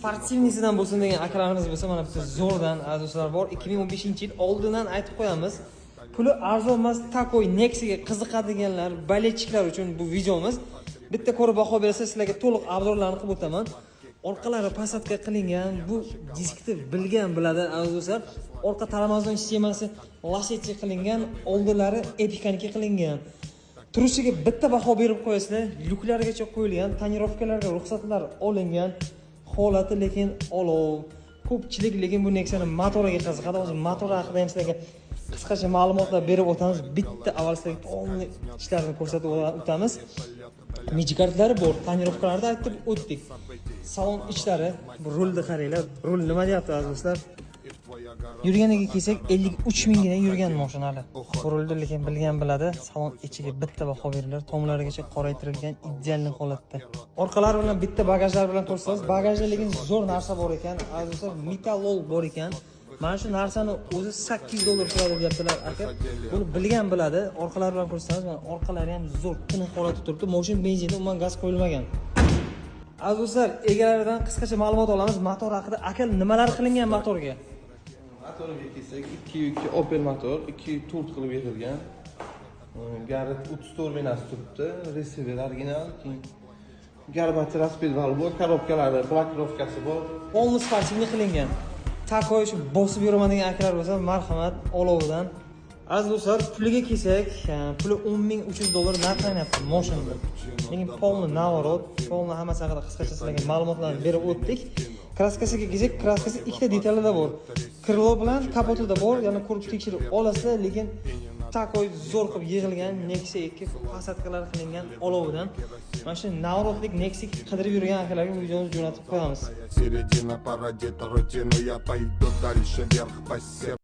Спортивный sidan bo'lsin degan akalarimiz bo'lsa, mana bitta zo'rdan, aziz do'stlar, bor. 2015-yil, oldindan aytib qo'yamiz. Puli arzon emas, такой Nexia'ga qiziqadiganlar, болельщик lar uchun bu videomiz. Bitta ko'rib baho bersa, sizlarga to'liq обзор larni qilib o'taman. Orqalari посадка qilingan, bu diskni bilgan biladi, aziz do'stlar. Orqa тормозной sistemasi Lacetti qilingan, oldilari Epicaniki qilingan. Turishiga bitta baho berib qo'yasizlar, lyuklargacha qo'yilgan, тонировка larga ruxsatlar olingan, holati lekin olov. Ko'pchilik lekin bu Nexia'ni motoriga qiziqadi. Hozir motor haqida ham sizlarga qisqacha ma'lumotlar berib o'tamiz. Bitta avval sizlarga полный ishlarini ko'rsatib o'tamiz. Mijgardlari bor, тонировка larda aytib o'tdik. Salon ichlari, bu rulni qaranglar. Rul nima deyapti, aziz do'stlar? Yurganiga kelsak, 53 minggina yurgan mashina hali. Bu rulni lekin bilgan biladi. Salon ichiga bitta baho beringlar. Tomlarigacha qoraytirilgan, идеальный holatda. Orqalari bilan bitta bagajlar bilan ko'rsatamiz. Bagajda lekin zo'r narsa bor ekan. Aziz do'stlar, metallol bor ekan. Mana shu narsani o'zi 8 dollar turadi deyaptilar aka. Buni bilgan biladi. Orqalari bilan ko'rsatamiz. Mana orqalari ham zo'r tiniq holatda turibdi. Mashina benzinda, umuman gaz qo'yilmagan. Aziz do'stlar, egalaridan qisqacha ma'lumot olamiz motor haqida. Aka, nimalar qilingan motorga? Motoriga kelsak, 2.2 Opel motor, 2.4 qilib yig'ilgan. Garrett 30 turbinasi turibdi, ресивер original, keyin Garmati распредвал bor, коробка lari, блокировка si bor. Полный спортивный qilingan. Такой shu bosib yuraman degan akalar bo'lsa, marhamat, olovidan. Aziz do'stlar, puliga kelsak, puli 10 300 dollar narxlanyapti moshinada. Lekin полный наворот, полный hammasi haqida qisqacha sizlarga ma'lumotlarni berib o'tdik. Краска siga kelsak, краска si ikkita detalida bor. Крыло bilan kapotida bor, ya'ni ko'rib tekshirib olasizlar, lekin такой zo'r qilib yig'ilgan Nexia 2 посадка lar qilingan olovidan. Mana shu наворот lik Nexia qidirib yurgan akalarga bu videoni jo'natib qo'yamiz. Середина породит рутину. Я пойду дальше вверх по.